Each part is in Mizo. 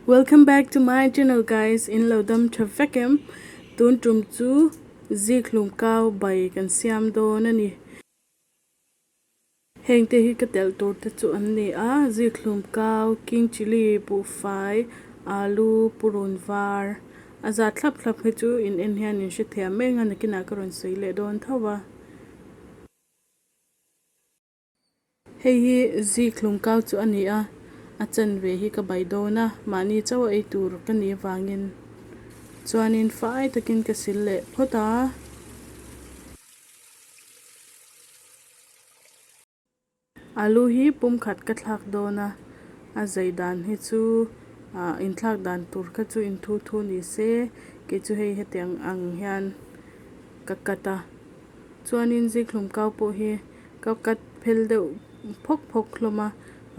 Welcome back to my channel guys in lo dam tha vek em tun tum chu zikhlum kau bai kan siam dawn a ni. Heng te hi ka telh tur te chu an ni a zikhlum kau king chilli buhfai alu purun var a zat thlap thlap hi chu in en hian in hrethiam eng a nakinah ka rawn sawi leh dawn tho a. Hei hi zikhlum kau chu a ni a, a chanve hi ka bai dawn a, mahni chauh a ei tur ka nih avangin chuanin fai takin ka sil leh phawt a. Alu hi pumkhat ka thlak dawn a, a zai dan hi chu ah inthlak dan tur kha chu inthu thu ni se, kei chu hei hetiang ang hian ka cut a, chuanin zikhlum kau pawh hi. Ka cut phel deuh phawk phawk hlawm a,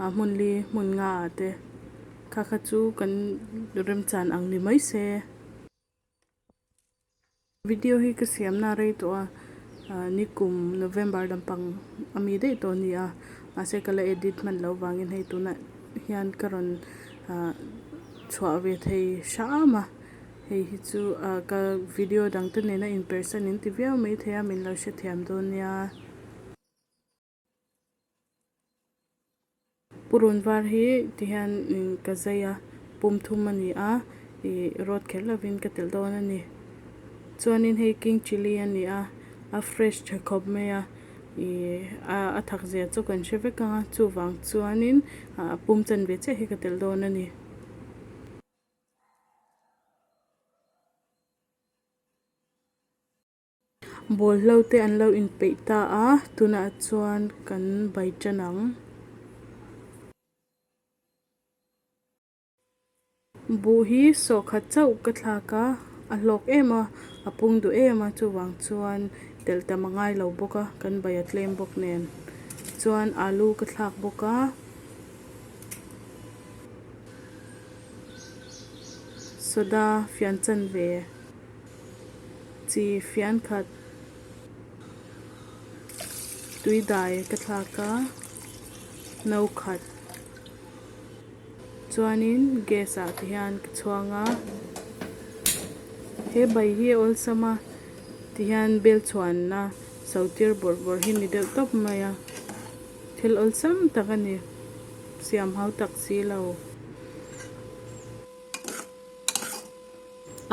ah hmun li hmun nga ah te kha kha chu kan remchan ang ni mai se. Video hi ka siamna rei tawh a, ah nikum November lampang a mi daih tawh a ni a, mahse ka la edit hman loh vangin hei tunah hian ka rawn ah chhuah ve thei hram a. Hei hi chu ah ka video dang te nena in persan in ti viau mai thei a min lo hrethiam dawn nia. Purun var hi ti hian ka zai a pum thum a ni a ih rawt kher lovin ka telh dawn a ni. Chuanin hei king chilli a ni a a fresh tha khawp mai a ih a thak zia chu kan hre vek ang a chuvang chuanin ah pum chanve chiah hi ka telh dawn a ni. Bawlhlo te an lo inpeih ta a tunah chuan kan bai tan ang. Buh hi sawhkhat chauh ka thlak a a hlawk em a a pung duh em a chuvang chuan telh tam a ngai lo bawk a kan bai a tlem bawk nen chuan alu ka thlak bawk a. Soda fian chanve chi fian khat tui dai ka thlak a no khat chuanin gas ah te hian ka chhuang a he bai hi a awlsam a tihian bel chhuanna so tir bawrh bawrh hi ni deuh tawp mai a. Thil awlsam tak a ni, siam hau tak si lo.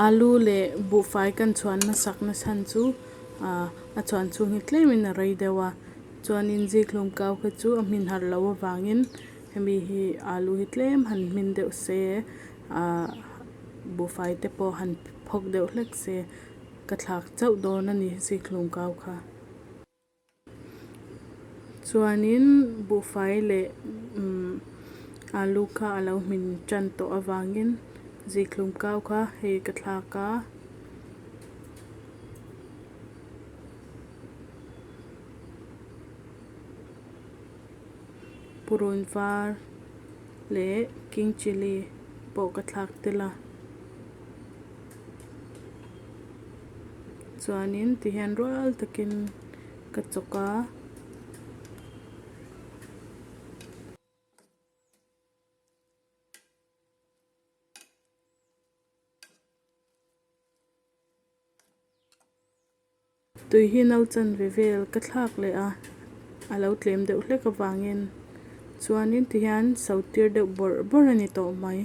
Alu leh buhfai kan chhuan hmasak na chhan chu a chhuan chhung hi tlemin a rei deuh a, chuanin zikhlum kau kha chu a hmin harh loh avangin hemi hi alu hi tlem han hmin deuh se ah buhfai te pawh han phawk deuh hlek se ka thlak chauh dawn a ni zikhlum kau kha. Chuanin buhfai leh umm alu kha a lo hmin tan tawh avangin zikhlum kau kha hei ka thlak a. Purun var leh king chilli pawh ka thlak tel a. Chuanin tihian rual takin ka chawk a. Tui hi no chanve vel ka thlak leh a, a lo tlem deuh hlek avangin chuanin tihian so tir deuh bawrh bawrh a ni tawh mai.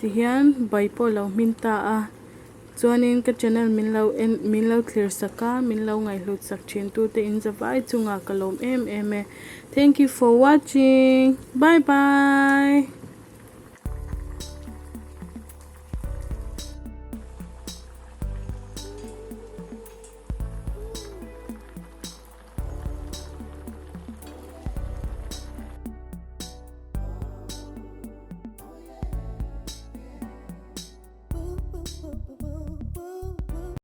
Tihian bai pawh lo hmin ta a chuanin ka channel min lo en min lo thlir sak a min lo ngaihhlut sak thin tute in zavai chungah ka lawm em em e thank you for watching bye bye.